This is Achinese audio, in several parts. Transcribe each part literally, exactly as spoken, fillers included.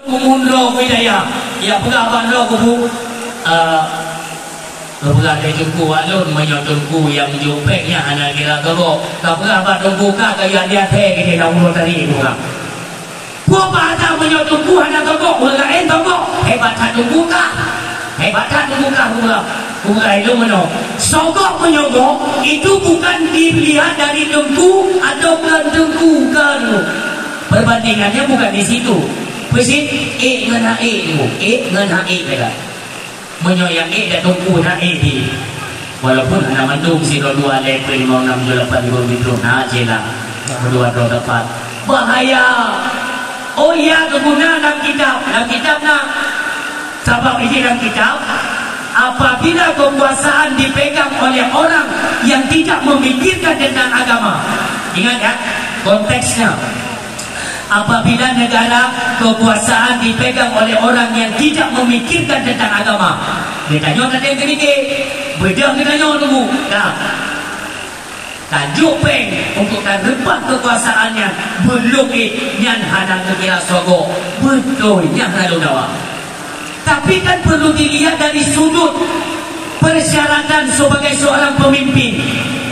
Peumundro budaya, ya peugah bak droe kubu, eh, peugah lé teungku alon, meunyoe teungku nyang jok péng nyan hana kira gobok. Ka peugah bak teungku ka, ka ya dia thé keu dia lam uroe tadi peugah. Peue bahasa meunyoe teungku hana gobok, ureueng laén gobok. Hebat that teungku ka. Hebat that teungku ka, peugah. Peugah ilong meunoe. Sogok meunyoe gok, itu bukan dilihat dari teungku atau bukan teungku, bukan. Perbandingannya bukan di situ. Peusit, ék ngon hak ék, ék ngon hak ék beda. Meunyoe nyang ék dan teungku na ék di. Walaupun hana mandum sidroe dua lhèe peuet limong nam tujoh lapan lima tujoh na cila. Dua droe tepat. Bahaya. Oh ya, keuguna lam kitab. Lam kitab na. Sabab isi lam kitab, apabila kekuasaan dipegang oleh orang yang tidak memikirkan tentang agama. Ingat ya, konteksnya. Apabila negara kekuasaan dipegang oleh orang yang tidak memikirkan tentang agama, geutanyoe tatém keudikée, beudôh geutanyoe tunggu. Nah, tanjok péng untuk tareubah kekuasaan nyan, beulom ék nyan hana geukira sogok, beutôi nyan hana lôn dawa. Tapi kan perlu dilihat dari sudut persyaratan sebagai seorang pemimpin.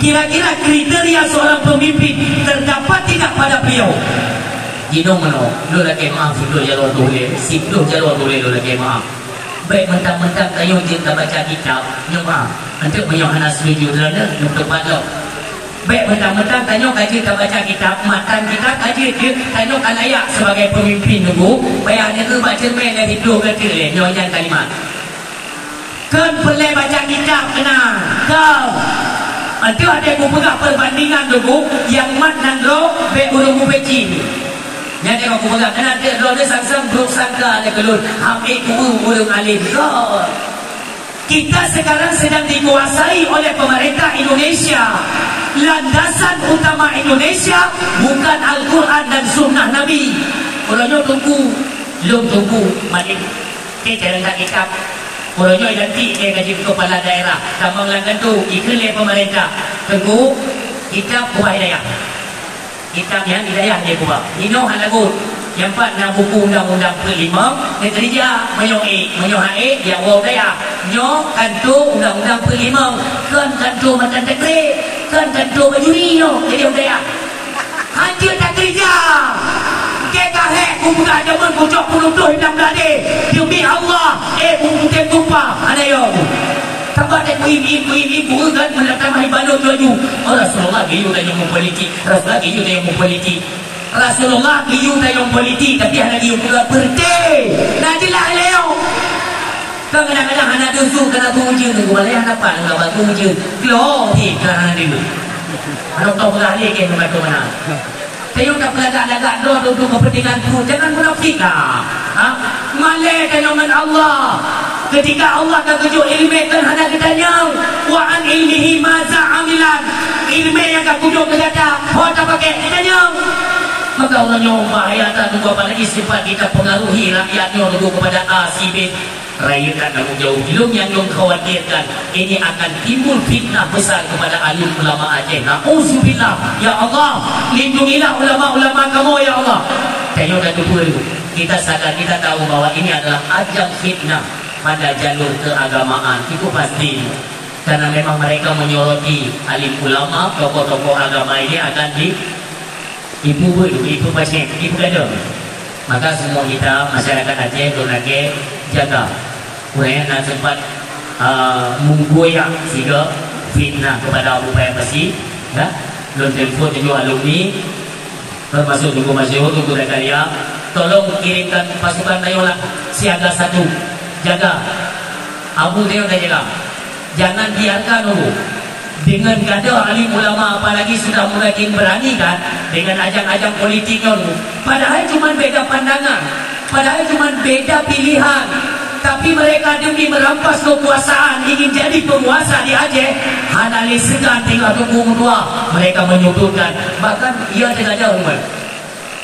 Kira-kira kriteria seorang pemimpin terdapat tidak pada beliau? Jinoe meunoe, lôn lakée meu'ah sidroe jaroe tuléh, sidroe jaroe tuléh lôn lakée meu'ah. Bék mentang-mentang tanyoe jeuet tabaca kitab, nyoe meu'ah. Enteuk meunyoe hana setuju droeneuh, nyoe teupat lom. Bék mentang-mentang tanyoe ka jeuet tabaca kitab, matan kitab ka jeuet, jeuet, tanyoe ka layak sebagai pemimpin nunggu, payah neukeu bak ceureumen lé siplôh gata lé nyoe nyan kalimat. Kon peureulée baca kitab keunan. Kon. Enteuk até kupeugah perbandingan nunggu, nyang mat nanggroe bék ureueng mubeci. Nyan teuka kupeugah keunan, teuk droeneuh sang-sang brok sangka lé keu lôn, hami ku ureueng alim. Kon. Kita sekarang sedang dikuasai oleh pemerintah Indonesia. Landasan utama Indonesia bukan Al-Quran dan Sunnah Nabi. Uroe nyoe tunggu, lôn tunggu, malik. Oke, jalan tak kitab. Uroe nyoe ganti dia gaji kepala daerah. Tamong lam kanto, ikheun lé pemerintah. Tunggu, kitab ubah hidayah. Kitab nyan hidayah lé geuba. Inoe hana got. Nyang pat na buku undang-undang peuet limong, neukeurija meunyoe ék, meunyoe hana ék, jak woe u dayah. Nyoe kanto undang-undang peuet limong, kon kanto matan takre, kon kanto bajuri nyoe, jadi u dayah. Hanjeuet takeurija. Keu ka hék kupeugah jameun kucok peunutoh hitam gadé. Demi Allah, éh, kutem tumpah, hana yo. Tambah deh kuim-im, kuim-im, kuim kan, meunan tamah ibalot laju. Oh, Rasulullah geuyue tanyoe meupolitik. Rasulullah geuyue tanyoe meupolitik. Rasulullah geuyue tanyoe politik, tapi hana geuyue keuluar peureuté. Nah, jeulaih lé nyoe. Kan kadang-kadang hana deuh su, kana tu ujeuen, geubalai hana pat, hana bak tu ujeuen. Klo, hi, ka hana deuh. Hana tau peugah lé keu membantu meunan. Tanyoe tapeulagak-lagak droe untuk kepentingan pruet, jangan munafik lah. Ha? Malée tanyoe ngon Allah. Ketika Allah ka geujok ileumé kan hana geutanyong, "Wa an ilmihi maza amilan?" Ileumé nyang ka kujok keu gata, ho tapakék, geutanyong. Maka uroe nyoe bahaya that, apalagi sifat kita pengaruhi rakyat nyoe kepada A, si, B. Rayeuk ka tanggung jaweueb lôn nyang lôn khawatirkan, ini akan timbul fitnah besar kepada alim ulama Aceh. Nauzubillah. Ya Allah, lindungilah ulama-ulama kamoe, ya Allah. Tanyoe dah teupeue, kita sadar, kita tahu bahwa ini adalah ajang fitnah pada jalur keagamaan. Itu pasti. Karena memang mereka menyoroti alim ulama, tokoh-tokoh agama ini akan di Ibu beuet, ibu pasien, ibu gadôh. Maka semua kita, masyarakat Aceh, lôn lakée jaga. Ureueng na sempat, ah, meugoyak sigoe fitnah kepada Abu Payah Pasi, ya. Lôn telepon tujoh alumni, termasuk Teungku Masyhur, Teungku Zakaria, tolong kirimkan pasukan tanyoe lah, siaga satu, jaga. Abu tanyoe dah jaga. Jangan biarkan dulu. Dengan gadôh alim ulama, apalagi sudah mulai berani kan, dengan ajang-ajang politik nyoe. Padahal cuma beda pandangan, padahal cuma beda pilihan. Tapi mereka demi merampas kekuasaan, ingin jadi penguasa di Aceh, hana lé seugan tinggai teungku meutuah. Mereka menyudutkan. Bahkan ia tergadôh, Umar.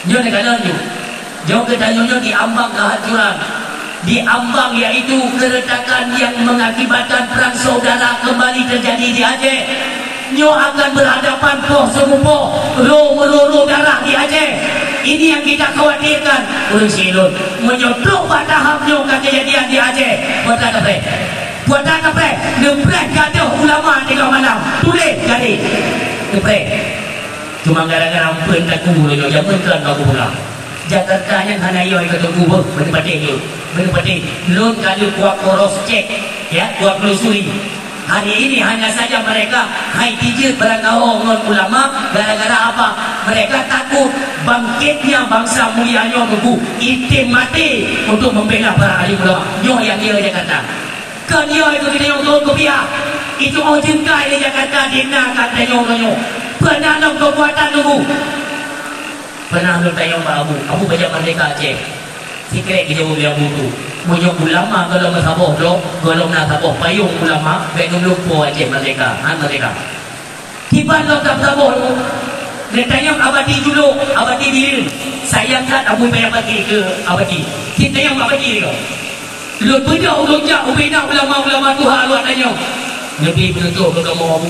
Nyoe neukalon nyoe. Nyoe geutanyoe nyoe di ambang kehancuran. Di ambang, yaitu keretakan yang mengakibatkan perang saudara kembali terjadi di Aceh. Nyoe akan berhadapan poh seumeupoh, ro meuroro darah di Aceh. Ini yang kita khawatirkan, ureuëng silôn. Meunyoe trok bak tahap nyoe ka keujadian di Aceh, buatan kapreh. Buatan kapreh, neupreh gadoh ulama tiga malam. Tuléh jadi. Neupreh. Cuma gara-gara ampeuen taku uroe nyoe, jameun keu lagu bola. Jakarta nyan hana yo ikot teungku beuh, beuneupatéh lôn. Beuneupatéh, lôn ka lheueh kuat cross check, ya, kuat telusuri. Hari ini hanya saja mereka hai tijeuet beurangkaho ngon ulama gara-gara apa? Mereka takut bangkitnya bangsa mulia nyoe teungku item maté untuk membela para alim ulama. Nyoe nyang yo Jakarta. Kon yo itu kita yang turun ke pihak. Itu oh jengkai di Jakarta di na kata nyoe nyoe. Pernah lom kekuatan teungku. Pernah lôn tanyong bak Abu, "Abu, pajan merdeka Aceh?" Sikrek geujaweueb lé Abu tu, "Meunyoe ulama gohlom meusaboh droe, gohlom na saboh payong ulama, bék lôn lumpoe Aceh merdeka, han merdeka." Kiban lom ka meusaboh tu, neutanyong Abati Julok, Abati Bireuen, sayang that Abu payah bagi keu Abati. Cit tanyong Abati lom. Lôn beudôh ulôn jak ubena ulama-ulama tuha luwat tanyoe. Neubi peunutôh keu kamoe Abu.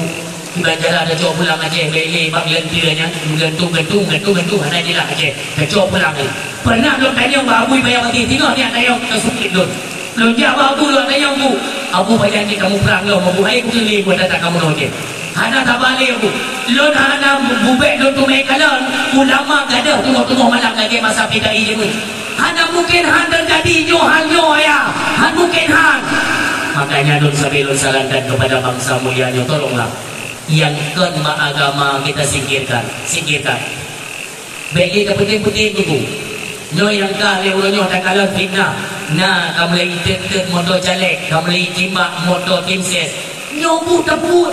Kiban cara tacok pulang Aceh, lé-lé bak geuleuntue nyan, geugantung, gantung, gantung, gantung, hana jeulaih Aceh. Tacok pulang ni. Pernah lôn tanyong bak Abu Ibaya Bati, singoh niat tanyong keu sukét lôn. Lôn jak bak Abu lôn tanyong, "Bu, Abu pajan jih kamoe prang lom, Abu, hai kuteulie buat data kamoe nyoe jih." Hana saba lé Abu. Lôn hana bubek lôn teumé kalon, ulama gadoh teungoh-teungoh malam lagèe masa P K I jameun. Hana mungkin han teujadi nyoe hal nyoe, ya. Han mungkin han. Makanya lôn sabe lôn sarankan kepada bangsa mulia nyoe, tolonglah. Nyang kon bak agama kita singkirkan, singkirkan. Bék lé tapeutem-peutem teungku. Nyoe nyang ka lé uroe nyoe takalon fitnah. Na ka mulai itet-tet moto caleg, ka mulai itimbak moto tim ses. Nyoe bu tapeubuet.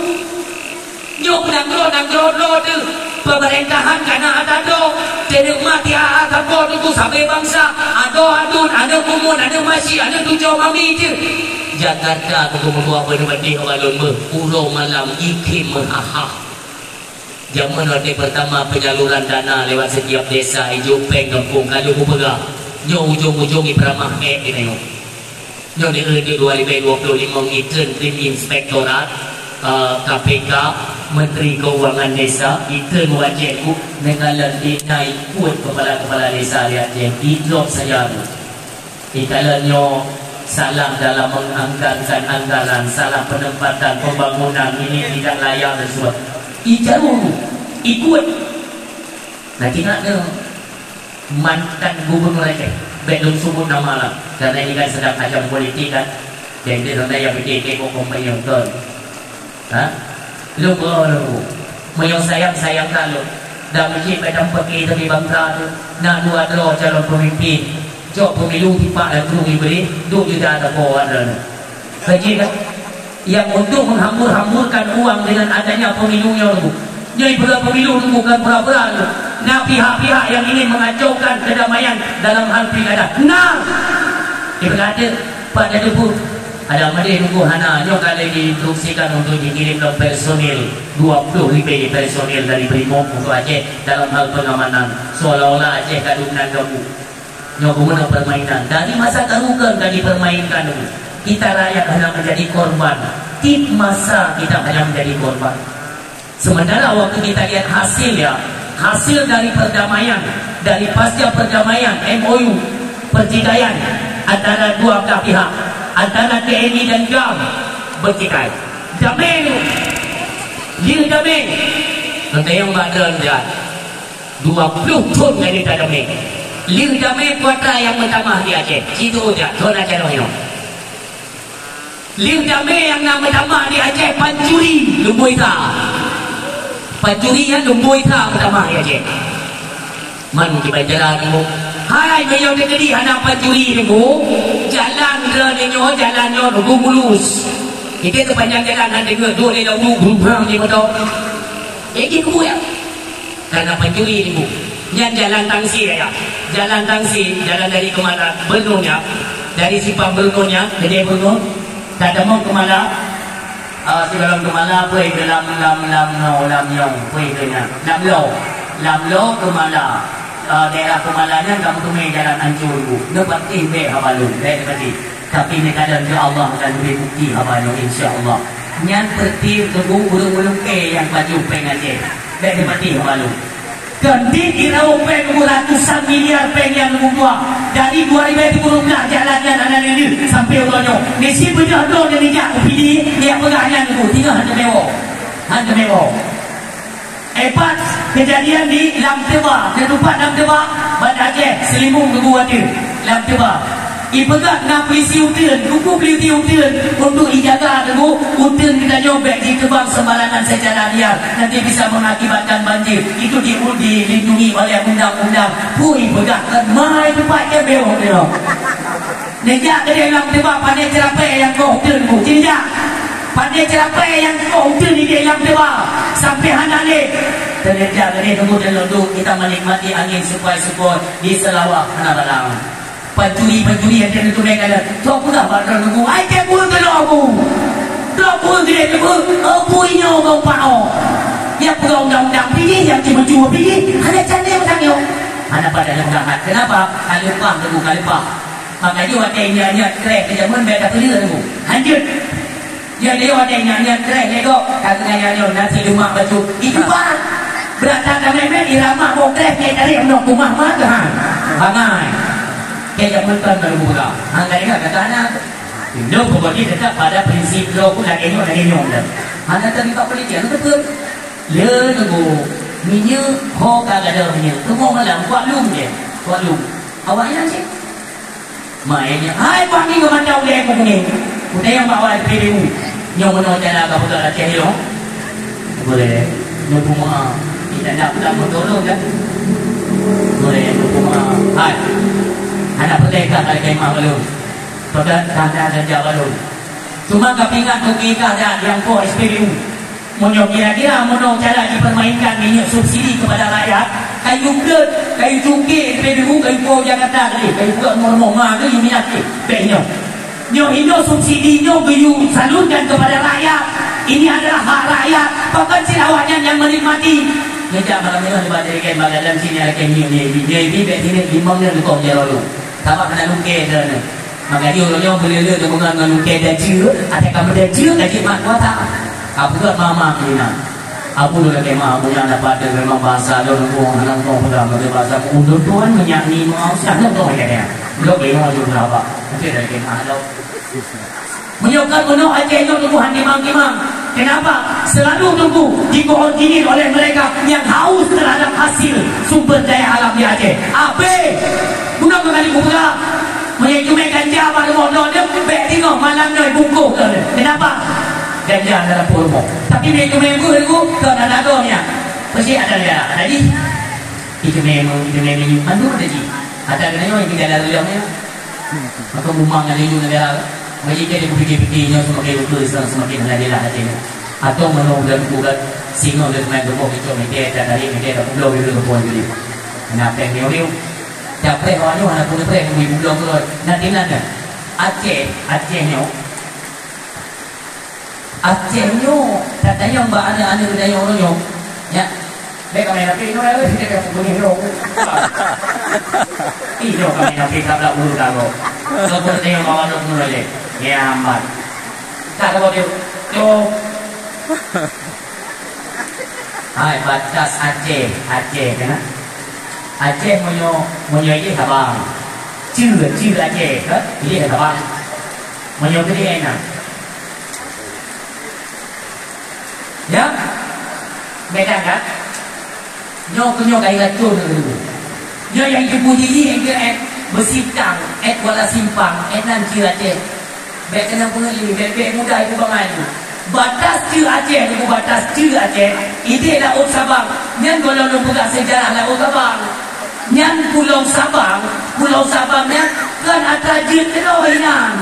Nyoe peunanggroe-nanggroe droe teuh. Pemerintahan ka na ata droe. Teuneuk mati a-a sapo teungku sabe bansa. Adoe aduen, aneuk mumun, aneuk masyik, aneuk tujoh mami teuh. Jakarta teungku meutuah beuneubatéh awak lôn beuh. Uroe malam ikhém meuhah-hah. Jameun watèe peurtama penyaluran dana lewat setiap desa, ijok péng gampông ka lheueh mupeugah. Nyoe ujong-ujong ipeuramah ék geutanyoe. Nyoe di, di dua ribu dua puluh lima itreun tim inspektorat, eh, K P K, Menteri Keuangan Desa, itreun wajéb ku neukalon dina ikut kepala-kepala desa di Aceh, idrop saja tu. Ikalon nyoe salah dalam menganggarkan anggaran, salah penempatan pembangunan, ini tidak layak dan sebagainya. Ijaru ikut. Nah, ingat nyoe mantan gubernur Aceh, bék lôn sebut nama lah, karena ini kan sedang ajang politik kan. Jadi, dia sampai yang pikir-pikir kok kompeni nonton. Ha? Lôn peugah lôn, meunyoe sayang, sayang that lôn. Dan meucit padang peuke teumé bansa tu, na dua droe calon pemimpin. Cok pemilu tipak dan kru Iblis, duek juta teuko droe. Kajih kan? Yang untuk menghambur-hamburkan uang dengan adanya pemilu nyoe tu. Nyoe pura pemilu tu bukan pura-pura tu. Na pihak-pihak yang ingin mengacaukan kedamaian dalam hal pilkada. Nah! Ibarat pada debu. Ada madeh nunggu hana, nyoe ka lheueh diinstruksikan untuk dikirim lom personil, dua puluh ribu personil dari Brimob untuk Aceh dalam hal pengamanan. Seolah-olah Aceh ka duek nan gabu. Nyoe guna permainan. Dari masa karukan ka dipermainkan. Kita rakyat hanya menjadi korban. Tiap masa kita hanya menjadi korban. Sementara waktu kita lihat hasil, ya, hasil dari perdamaian, dari pasca perdamaian, M O U, pertikaian antara dua belah pihak, antara T N I dan GAM, bertikai. Damai tu. Dia damai. Nanti yang badal dia. Dua puluh thon nyang damai. Lheueh damai kuatra nyang meutamah di Aceh. Situ jak, thon aja roh nyoe. Lheueh damai nyang na meutamah di Aceh pancuri lumboi sa. Pancuri nyan lumboi sa meutamah di Aceh. Man kiban jalan nyoe. Hai, meunyoe teukeudi hana pancuri nyoe, jalan droeneuh nyoe, jalan nyoe nunggu mulus. Kita sepanjang jalan hana deungoe, dua lé lalu, grum ham di motor. Eh, gitu ya. Karena pancuri ni, Bu. Nyan jalan tangsi, ya. Jalan tangsi, jalan dari Kemala, Bernun, ya. Dari Simpang Bernun, ya, Gede Bernun. Tatamong Kemala, ah, sigohlom Kemala, pui ke Lam, Lam, Lam No, Lam Nyong, pui ke nyan. Lam Lo. Lam Lo, Kemala. Ah, daerah Kemala nyan, kamu temui jalan hancur, Bu. Neupatih bek haba lôn, bek neupatih. Tapi neukalon keu Allah dan bri bukti haba nyoe, insya Allah. Nyan peureulée teungku ureuëng-ureuëng kée nyang pajoh péng Aceh. Bék neupatéh haba nyoe. Keuntét irawa péng Teungku, ratusan miliar péng nyang Teungku tuah. Dari dua ribu dua belas jalan nyan hana neudeuh sampai uroe nyoe. Misi beudôh droe neujak u Pidie, neujak peugah nyan Teungku, tinggai han teumé woe. Han teumé woe. Epat keujadian di Lam Teuba, keuteupat Lam Teuba, Banda Aceh, Seulimbung Teungku ateueh Lam Teuba. Ipeugah na polisi uteuen, Teungku polisi uteuen untuk ijaga Teungku, uteuen geutanyoe bék jiteubang sembarangan secara liar, nanti bisa mengakibatkan banjir. Itu di-, dilindungi oleh undang-undang. Pui peugah kan mai teumpat je bewok dia. Neujak keudeh Lam Teuba, pandai ceurapée nyang koh uteuen bu. Cit jak. Pandai ceurapée nyang koh uteuen di Lam Teuba. Sampai hana lé. Teujak keudeh Teungku, teulodok, kita menikmati angin sepoi-sepoi di Seulawah hana barang. Pancuri-pancuri nyang keuneuk teumé kala. Tok peugah bak droe Teungku, "Ai, keu peue keu lôn Teungku? Lôn peue keu lôn Teungku? Oh, peue nyoe keu pao? Nyang peugah undang-undang pih, nyang cuba-cuba pih, hana candai mantong nyoe." Hana pada nyang dah hat. Kenapa? Ka leupah Teungku, ka leupah. Maka jih watée ingat-ingat kreh keu jameun, bék tapeuleueh Teungku. Hanjeuet. Nyan lé watée nyan, nyan kreh lé gob, ka keunan nyan nyoe nasi lemak bacut. Itu bah. Beurata ka meumet, irama boh kreh, nyang tarék meunoe kumah mah keuhan. Bangai. Keu nyang meuteun baru buka. Hang ka ingat kata anak. Nyoe pokok jih tetap pada prinsip droe ku lagée nyoe, lagée nyoe dah. Hana teurimong politik, hana teupeue. Le Teungku, minyeuk ho ka gadôh minyeuk. Teungoh malam, kuat lom je. Kuat lom. Awak nyan cit. Mak ayah nyan, "Hai, pami keu mantong ulée ku kuning. Ku tanyong bak awak P B U. Nyoe meunoe cara ka peugah lagée nyoe." Boleh. Nyoe peue meu'ah. Kita nak pulang motor lôn kan? Boleh, nyoe peue meu'ah. Hai. Hana peureulée ka lagée mah balon. Peugah tanda ganja balon. Cuma ka pingat bukti ka dan nyang po S P B U. Meunyoe kira-kira meunoe cara jipermainkan minyeuk subsidi kepada rakyat, kayu bleuet, kayu cungke, S P B U, kayu po Jakarta tadi, kayu bleuet rumoh-rumoh ma tadi minyak tadi, bék nyoe. Nyoe inoe subsidi nyoe geuyue salurkan kepada rakyat. Ini adalah hak rakyat. Pakon cit awaknyan nyang menikmati. Ngejak malam nyoe leubeh dari kain bagadan sini ada kain minyeuk nyebi. Nyebi bék sini limong nyoe leukoh jaroe lu. Sabab hana lungkée droeneuh. Maka jih uroe nyoe beuleueh-leueh geupeugah ngon lungkée dajeue, até ka meudajeue ka jeuet mat kuasa. Ka peugah mama Mina. Abu lôn lakée ma, abu nyan dapat memang bansa lôn, lôn hana lôn peugah meuge bansa ulôn tuan meunyak ni mau sah lôn tuan ya. Lôn bingung lôn berapa. Tapi dari kemah lôn. Meunyoe ka meunoe Aceh nyoe tuboh han kimang-kimang. Kenapa? Selalu Teungku dikoordinir oleh mereka yang haus terhadap hasil sumber daya alam di Aceh. Abéh! Bunoe keuh kali kupeugah, meunyoe teumé ganja bak rumoh droeneuh, bék teungoh malam nyoe bungkôh keu lé. Kenapa? Ganja dalam rumoh. Tapi meunyoe teumé beuh Teungku, keu na lagoe nyan. Pasti ada ya. Jadi, itu memang, itu memang, mandu ada ji. Ada kena nyoe, itu jalan riang nyoe. Maka bumang ngon laju negara. Bagi kita dipikir-pikir nyoe semakin lupa Islam semakin hana jelas hati. Atau meunoe bulan bulan singoh dan main tubuh kita media dan dari media dan pulau dulu ke pulau jadi. Kenapa yang dia dia? Capek awak nyoe hana pun preh bui pulau tu. Nanti nada. Aceh, Aceh nyoe. Aceh nyoe, tatanyong bak aneuk-aneuk geutanyoe uroe nyoe. Nyak, bék ka main api nyoe, eh, bék ka bunyi nyoe. Ih, nyoe ka main api ka blah bulu ka kok. Kau pun tanyong bak aneuk nyoe lé. Ngiambat. Ka kau tu. Tu. Hai, batas Aceh, Aceh keunan. Aceh meunyoe, meunyoe idéh Sabang. Cue, cue Aceh, kan? Idéh Sabang. Meunyoe keudéh na. Ya? Medan kan? Nyoe keuh nyoe ka iracon nyoe. Nyoe nyang jipeuji jih nyang keu ét Beusitang, ét Kuala Simpang, ét nan cue Aceh. Bék keunong peungét lé, bék, bék mudah ibu bangai tu. Batas cue Aceh, ibu batas cue Aceh. Idéh Laôt Sabang. Nyan gohlom lôn peugah seujarah Laôt Sabang. Nyan Pulo Sabang, Pulo Sabang nyan kan atra jeuet keudroe inan.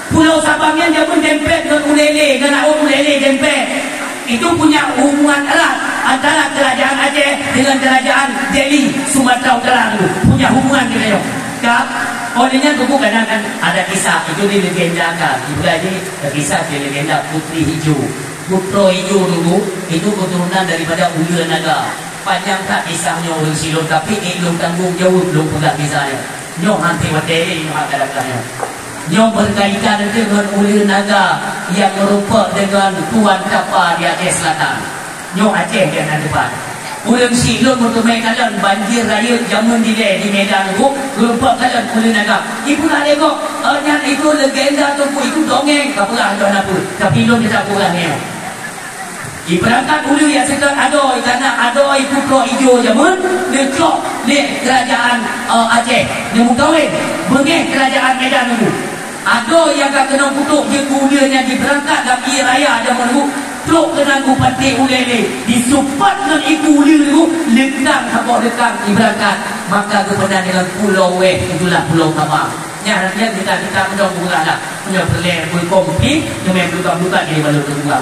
Pulo Sabang nyan jameun dempet ngon Ulélé, ngon Laôt Ulélé dempet. Itu punya hubungan erat antara kerajaan Aceh dengan kerajaan Delhi, Sumatera Utara tu. Punya hubungan kita nyoe. Ka, oleh nyan buku kadang kan ada kisah, itu di legenda kan. Ibrahim kisah di legenda Putri Hijau. Putroe Ijo dulu, itu keturunan daripada Uleue Naga. Panjang that kisah nyoe ureueng silôn, tapi ék lôn tanggong jaweueb lôn peugah kisah nyoe. Nyoe han teuwatée lé nyoe akan datang nyoe. Nyoe berkaitan deungon Uleue Naga nyang meureumpok deungon Tuan Tapa di Aceh Selatan. Nyoe Aceh nyang na depan. Ureuëng syiek lôn meuteumé kalon banjir rayeuk jameun dilée di Medan Teungku, geurumpok kalon ulée naga. Ibu na lé gob, eh, nyan itu legenda Teungku, itu dongeng, ka peugah lôn hana peue. Tapi lôn teutab peugah nyoe. Ibeurangkat ulée jak seutôt adoe, karna adoe putroe ijo jameun neucok lé keurajaan, eh, Aceh, neumeukawen beungéh keurajaan Medan Teungku. Adoe nyang ka keunong kutok jeuet keu uleue nyan jibeurangkat lam ié raya jameun Teungku, trok keunan u panté ulée lé, jisupat ngon iku uleue Teungku, leukang saboh leukang ibeurangkat, maka geupeunan deungon Pulo Wéh, itulah Pulo Sabang. Nyan, nyan kita, kita meunyoe peugah lah, meunyoe peureulée beukonflik, teumé beulukat-beulukat jadi balot Teungku peugah.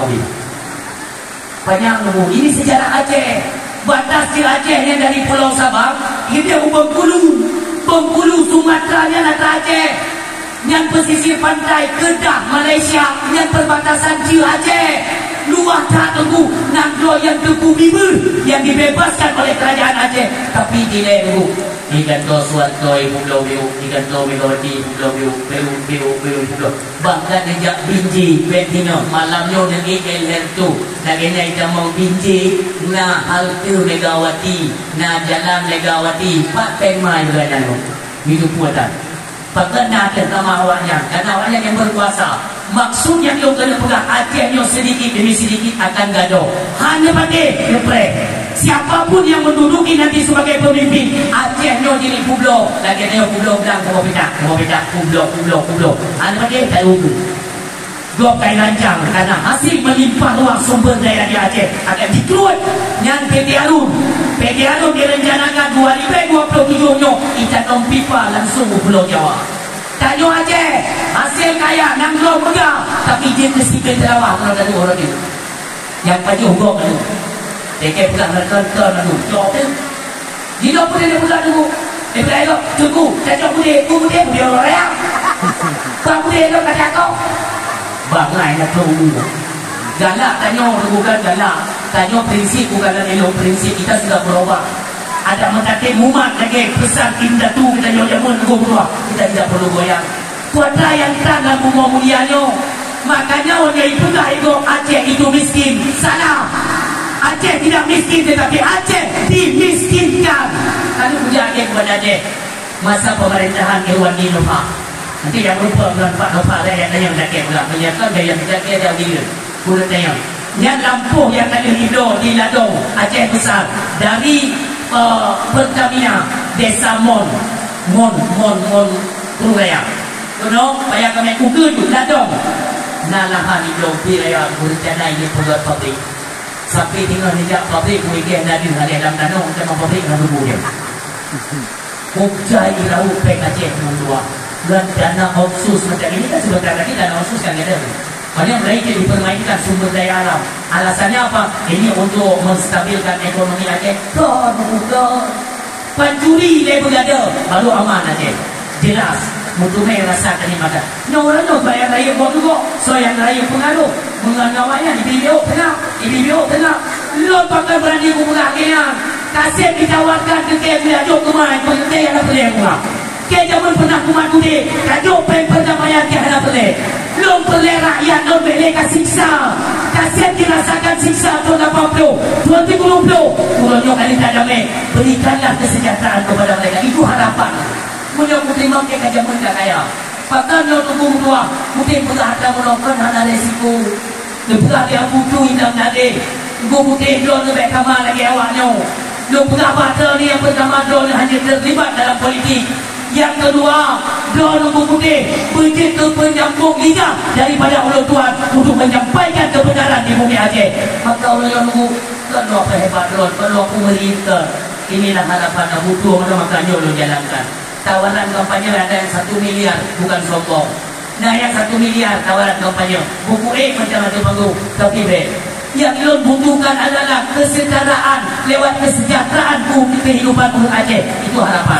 Panyang Teungku, ini sejarah Aceh. Batas jih Aceh nyan dari Pulo Sabang, geudeh u Bengkulu. Bengkulu Sumatera nyan atra Aceh. Nyan pesisir pantai Kedah Malaysia, nyan perbatasan jih Aceh. Luwah that Teungku, nanggroe nyang Teungku Bibeuh, nyang dibebaskan oleh kerajaan Aceh, tapi dilée Teungku. Di kantô Suharto ibu bloe biôk, di kantô Megawati ibu bloe biôk, biôk, biôk, biôk, ibu bloe. Bahkan neujak Binjai, bék deungoe, malam nyoe neugét L R tu. Lagée na itamong Binjai, na halte Megawati, na jalan Megawati, pat péng mai beuraya nyoe. Itu pun dah. Pakon na ateueh nama awaknyan, karena awaknyan nyang berkuasa. Maksud nyang lôn keuneuk peugah, Aceh nyoe sedikit demi sedikit akan gadôh. Hana patéh neupreh. Siapa pun yang menduduki nanti sebagai pemimpin, Aceh nyoe jadi kubloe, lagée nyoe kubloe blang saboh petak, saboh petak, kubloe, kubloe, kubloe. Hana patéh tak uku. Gob ka irancang, karena hasil melimpah ruah sumber daya di Aceh akan jikruet. Nyan P T Arun. P T Arun direncanakan dua ribu dua puluh tujuh nyoe itanom pipa langsung u Pulo Jawa. Tanyoe Aceh, hasil kaya, nanggroe meuga, tapi jeuet keu sipil Sarawak, kalau dari orang itu. Nyang pajoh gob tu. Teuka peugah ngon kon-kon tu. Cok tu. Jinoe peue dia peugah tu? Dia peugah, "Teungku, tacok budé, ku budé, budé orang raya." Bang budé tu kata kau. Bangai nak tu. Galak tanyoe tu bukan galak. Tanyoe prinsip bukan lagée lôn prinsip. Kita sudah berubah. Ada meukaté mumat lagée pesan indatu kita nyoe jameun Teungku Ketua. Kita tidak perlu goyang. Kuasa nyang tan lam bumoe mulia nyoe. Makanya orang yang ipeugah igob Aceh itu miskin. Salah. Aceh tidak miskin, tetapi Aceh dimiskinkan. Lalu puja Aceh kepada Aceh. Masa pemerintahan Irwandi Nova. Nanti yang lupa bulan empat Nova, ada yang tanya, ada yang bilang, menyatakan gaya bijaknya ada dia. Kulit tanya. Nyan lampôh nyang ka lheueh ibloe di ladôm Aceh Besar dari, eh, Pertamina Desa Mon. Mon, Mon, Mon, Krueng Raya. Keunoe payah kami ukeue ladôm. Na lahan ibloe bi raya beureuncana jipeubuet pabrik. Sampai teungoh neujak pabrik, meuigeh na deuh aleh lam tanoh, teuma pabrik na rubuh dia. Meucai irawok péng Aceh meutuah. Ngon dana otsus macam ini kan, sebentar lagi dana otsus kan ada. Makanya mulai itu dipermainkan sumber daya alam. Alasannya apa? Ini untuk menstabilkan ekonomi Aceh. Kon, bukan. Pancuri lé beugada, baru aman Aceh. Jelas, meuteumé rasa kenikmatan. Nyoe ureueng nyoe soe nyang rayeuk buet tugoe, soe nyang rayeuk peungaroh. Meungon awaknyan, ibi biôk teungoh, ibi biôk teungoh. Lôn pakon beurani kupeugah keu nyan. Kaseb ditawarkan keu kèe, kujak jok keumai, peungeutée hana peureulée kupeugah. Kèe jameun pernah kumat udeb, kajok péng perdamaian kèe hana peureulée. Lôn peureulée rakyat lôn bék lé kasiksa. Kaseb dirasakan siksa thôn lapan ploh, thôn tiga puluh. Uroe nyoe ka lheueh tadamé, berikanlah kesejahteraan kepada mereka. Itu harapan. Meunyoe kuteurimong kèe ka jameun ka kaya. Pakon nyoe tuboh meutuah, udeb peugah atra meunoe kon hana resiko. Neupeugah lé Abu Tu Indang Nadeh, Teungku Putéh droeneuh bék kama lagée awak nyoe. Lôn peugah bak droeneuh nyang peurtama, droeneuh hana terlibat dalam politik. Nyang keudua, droeneuh Teungku Putéh beujeuet keu peunyambong lidah daripada ulôn tuan untuk menyampaikan kebenaran di bumi Aceh. Maka ulôn nyoe nunggu, kon lôn peuhebat droeneuh, kon lôn peumeri droeneuh. Inilah harapan Abu Tu, maka, maka nyoe lôn jalankan. Tawaran kampanye ada yang satu miliar, bukan sombong. Nah, yang satu miliar tawaran kampanye, buku ék macam ada panggung, tapi bék. Yang lôn butuhkan adalah kesetaraan lewat kesejahteraan kehidupan ureueng Aceh. Itu harapan.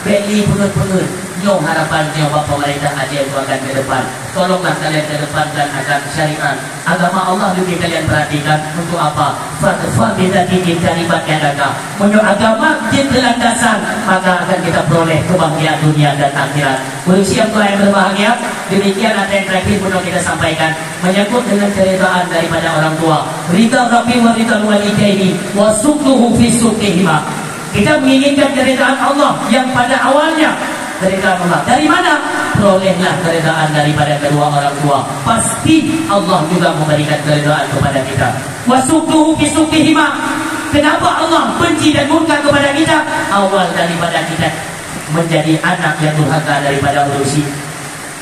Bék lé peungeut-peungeut. Nyoe harapan nyoe bak pemerintah Aceh untuk akan ke depan. Tolonglah kalian kedepankan akan syariat. Agama Allah lebih kalian perhatikan. Untuk apa? Fadfa billati qaribat yadaka. Meunyoe agama jeuet keulandasan, maka akan kita peroleh kebahagiaan dunia dan akhirat. Ureuëng syiah tuan yang berbahagia, demikian apa yang terakhir pun kita sampaikan menyangkut dengan keredaan daripada orang tua. Ridha Rabbi wa ridha walidaini wa suknuhu fi suknihima. Kita menginginkan keredaan Allah yang pada awalnya keredaan Allah. Dari mana? Perolehlah keredaan daripada kedua orang tua. Pasti Allah juga memberikan keredaan kepada kita. Wa suknuhu fi suknihima. Kenapa Allah benci dan murka kepada kita? Awal daripada kita menjadi anak yang durhaka daripada ureuëng syiek.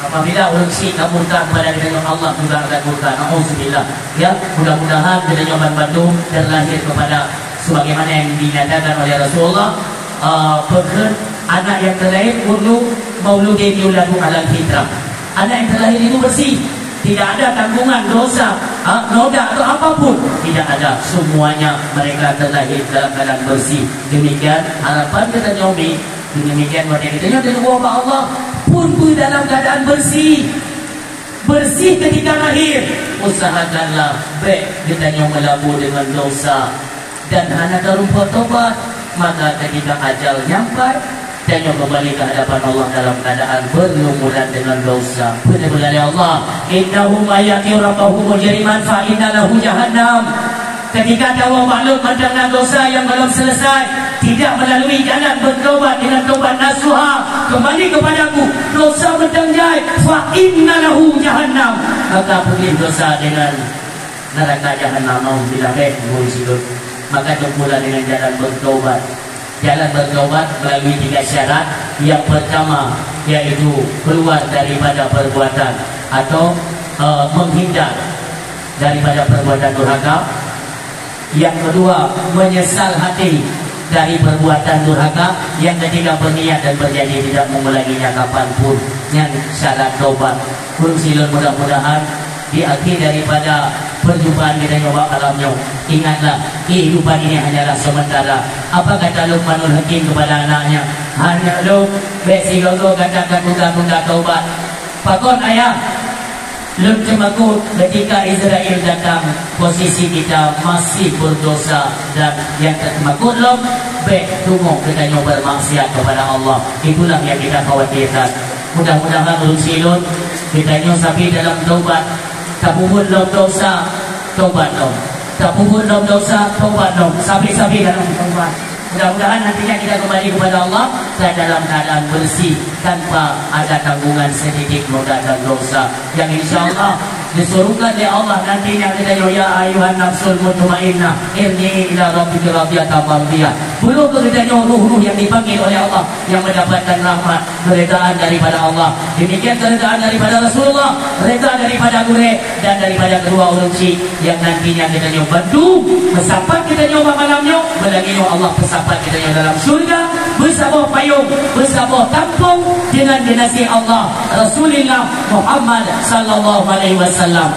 Apabila ureuëng syiek ka murka kepada kita, Allah juga akan murka. Nauzubillah. Ya, mudah-mudahan kita nyoe banmandum terlahir kepada sebagaimana yang dinyatakan oleh Rasulullah, eh, peukheun anak yang terlahir kullu mauludin yuladu alal fitrah. Anak yang terlahir itu bersih, tidak ada tanggungan dosa, ah, noda atau apapun, tidak ada. Semuanya mereka terlahir dalam keadaan bersih. Demikian harapan kita nyoe. Demikian watée geutanyoe teuleubah bak Allah, pun beu dalam keadaan bersih. Bersih ketika lahir. Usahakanlah bék geutanyoe meulabu dengan dosa dan hana tarumpok tobat. Maka ketika ajal nyampai, tanyoe kembali ke hadapan Allah dalam keadaan berlumuran dengan dosa. Beuna-beuna lé Allah, "Innahu may ya'ti rabbahu mujriman fa inna lahu jahannam." Ketika tawoe bak lôn mantong na dosa yang belum selesai, tidak melalui jalan bertobat dengan tobat nasuha, kembali kepadaku, dosa mantong jai, fa inna lahu jahannam, maka peugöt dosa dengan neraka jahannam. Nauzubillah, bék, ureuëng syiek. Maka tempuhlah dengan jalan bertobat. Jalan bertobat melalui tiga syarat. Yang pertama, yaitu keluar daripada perbuatan atau, eh, menghindar daripada perbuatan durhaka. Yang kedua, menyesal hati dari perbuatan durhaka. Yang ketiga, berniat dan berjanji tidak mengulanginya kapanpun. Nyan syarat tobat. Ureuëng syiek, mudah-mudahan di akhir daripada perjumpaan kita nyoe bak malam nyoe, ingatlah, kehidupan ini hanyalah sementara. Apa kata Luqmanul Hakim kepada anaknya? "Hai aneuk lôn, bék sigoe-goe gata ka tunda-tunda taubat." "Pakon, Ayah?" "Lôn teumakot ketika Israel datang, posisi kita masih berdosa, dan nyang tateumakot lom, bék teungoh geutanyoe bermaksiat kepada Allah." Itulah yang kita khawatirkan. Mudah-mudahan ureuëng syiek lôn, geutanyoe sabe dalam taubat. Tapeubuet lom dosa, taubat lom. Tapeubuet lom dosa, taubat lom. Sabe-sabe dalam taubat. Mudah-mudahan nantinya kita kembali kepada Allah dan dalam keadaan bersih, tanpa ada tanggungan sedikit noda dan dosa. Yang insya Allah disuruhkan oleh Allah nantinya kita, "Ya ayuhan nafsul mutmainnah, irji'i ila rabbiki radiyatan mardiyah." Perlu kita nyoe ruh-ruh yang dipanggil oleh Allah, yang mendapatkan rahmat, keredaan daripada Allah. Demikian keredaan daripada Rasulullah, reda daripada gurée dan daripada kedua ureuëng syiek, yang nantinya kita nyoe bantu meusapat kita nyoe bak malam nyoe, meulagée nyoe Allah peusapat kita nyoe dalam syurga, beusaboh payong, beusaboh tampông dengan keunaséh Allah, Rasulullah Muhammad sallallahu alaihi wasallam.